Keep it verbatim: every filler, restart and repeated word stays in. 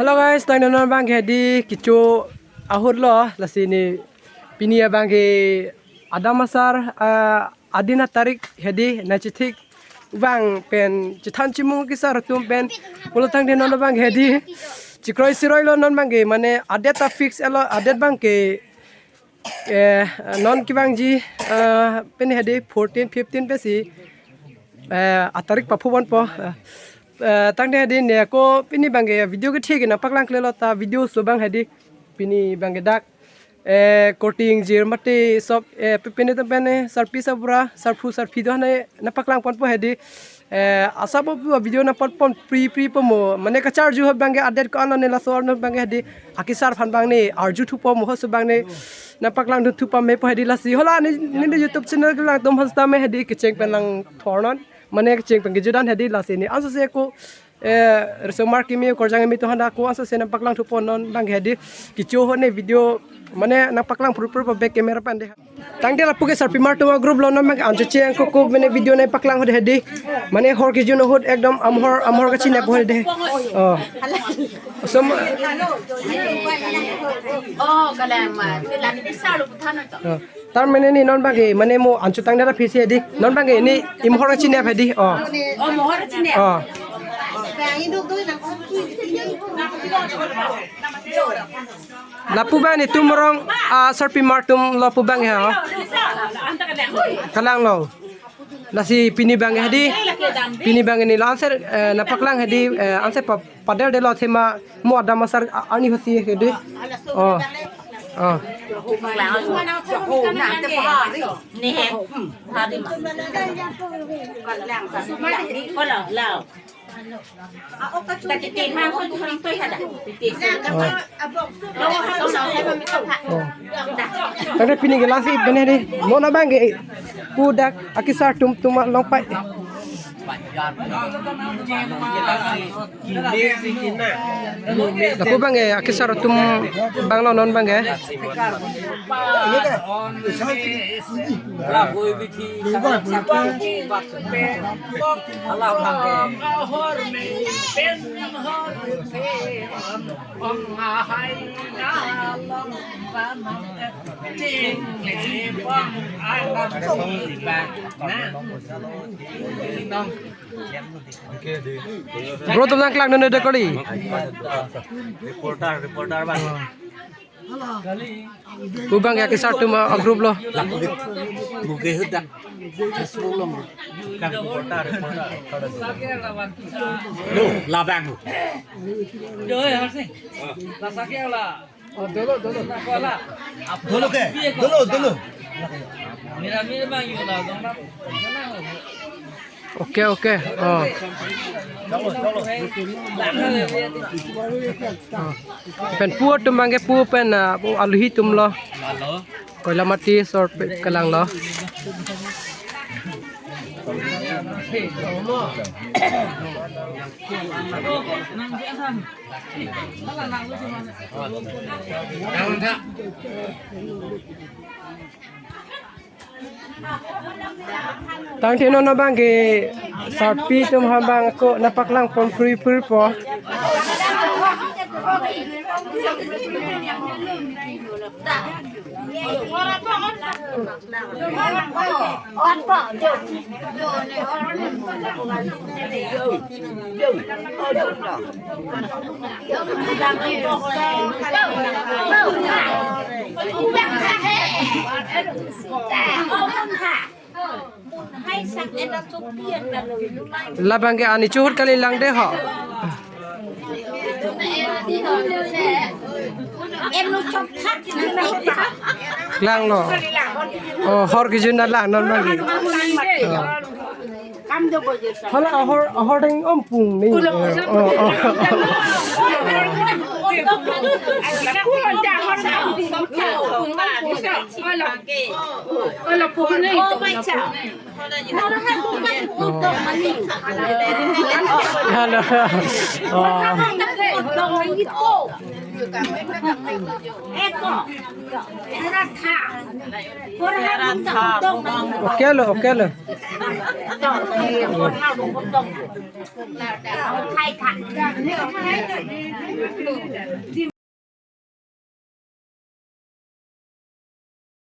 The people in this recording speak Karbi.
Hello guys, tangte non abang ke hedi kecho ahut lo, lasi ne pini abang ke Adam Asar, ah, adin atarik hedi nangchethik abang pen chethan chimung kesar atum pen pulo tangte non abang ke hedi chekroi seroi lo non abang ke, mane adet ta fix lo, adet abang ke eh, non kevangji, eh, pini hedi fourteen, fifteen pensi, eh, atarik paphubonpo. Eh, eh, tangte hedi ne ako pini abang ke video kethe ke nangpaklang klelo ta video so abang hedi pini abang ke dak, eh, korte ingjir mate sob, eh, pe-, pini atum pen, eh, sarpi sarbura, sarpo sarpi do ne nangpaklangponpo hedi. Eh, asap pu video nangpon pon pri pri po mo. Mane kacharju ahut abang ke adet ko-an lo ne laso arno abang ke hedi akesar aphan abang ne arjuthupo mo, halaso abang ne nangpaklang thupa mepo hedi lasi. Hala ne, ne YouTube channel kelang atum hasta me hedi kecheng pen langthor non. Mane kecheng pen kejudan hedi lasi ne. Anso se ko, eh, resomar kimi korjang kimi to handa ko anso se nangpaklang thupon non abang ke hedi. Kecho ahut ne video mane nangpaklang pur pur po back camera pen de. Tangte lapu ke sarpimar atum agroup lo non abang ke ancho cheng ko ko mane video nangpaklang ahut hedi. Mane hor kejun ahut ekdom amahor amahor kachinep ahut hedi. Oh. Som- Oh, kalang ma. Te lagi bisa lo puthan to. Oh. Tar mane ne non abang ke mane mo ancho tangte ra phisi hedi. Non abang ke ne imahor kachinep hedi. Oh. Oh, mahor kachinep. Oh. Lapu abang netum arong, ah, sarpimar atum lo pu abang ya. Kalang lo. Lasi pini abang hedi. Pini abang ne lo anser, eh, nangpaklang hedi, eh, anser pa-, padel de lo thema mo Adam Asar, ah, arni hosi hedi. Oh. Oh. Oh. Tangte pini ke lasi bene de. Mo na abang ke pu dak akesar atum atum along pai. Lapu abang ke akesar atum abang lo non abang ke. Bro, atum nangklang non de kali. Reporter, reporter abang. Pu abang ya akesar atum, ah, group lo. Buke huda. Facebook lo. Reporter, reporter. Lo, labang. Dolo, dolo. Dolo ke? Dolo, dolo. Oke, oke. Oh. Oh. Pen pu atum abang ke pu pen, ah, pu aluhi atum lo. Koilamati sor pe kalang lo. Tangte non abang ke sarpi atum ha abang ko nangpaklang pon puri puri po. Labang ke ani chot kali lang de ho. Lang lo. Oh, hor kejun na lang non abang ke. Oh. Hala ahor, ahor deng ompung ni. Ulo, oh, oh. Oh. Hello. Oh. Okay lo, okay lo.